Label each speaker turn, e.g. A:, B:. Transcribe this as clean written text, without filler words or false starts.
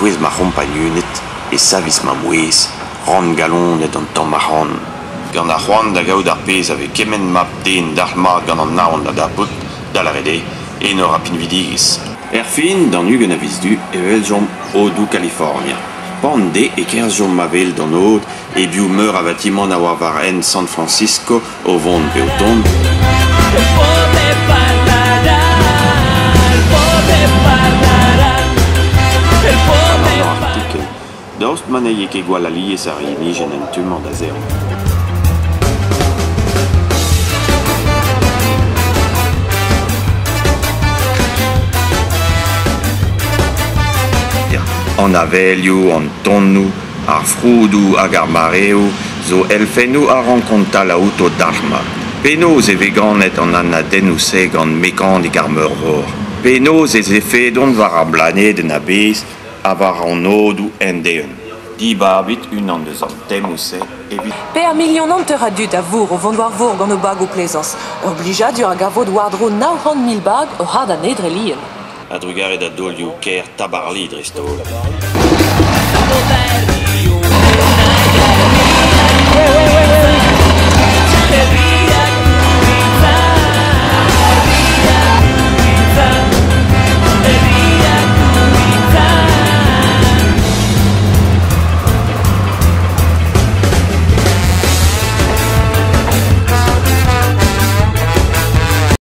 A: E-touez ma c'hompagnuned e savis ma mouezh, ranngalonet an tamm ac'hann, gant ar c'hoant da gaout ar pezh a vez kement mab-den dalc'hmat gant an naon da dapout, da lâret eo, enor ha pinvidigezh. Erfin, d'an 20 a viz Du e weljomp aodoù Kalifornia. Pan dezhe e kerzhjomp a-wel d'an aod e-biou meur a vatimant a oa war hent San Francisco o vont pe o tont. Artikel. Daoust ma n'eo ket gwall alies ar yenijenn en tu-mañ da zerv. An avelioù, an tonnoù, ar froudoù hag ar mareoù zo elfennoù a rankont talañ outo dalc'hmat. Penaos e vez ganet an anadennoù-se gant mekanik ar meurvor? Penaos ez efedont war ar blanedenn a-bezh ha war an aodoù end-eeun? Dibabit unan eus an temoù-se evit.
B: Per milion 50 a dud a vourr o vont war vor gant o bagoù plezañs. Ur blijadur a gavot war-dro 900 000 bag o hardañ dre lien.
A: A-drugarez da daolioù-kaer Tabarly dreist-holl.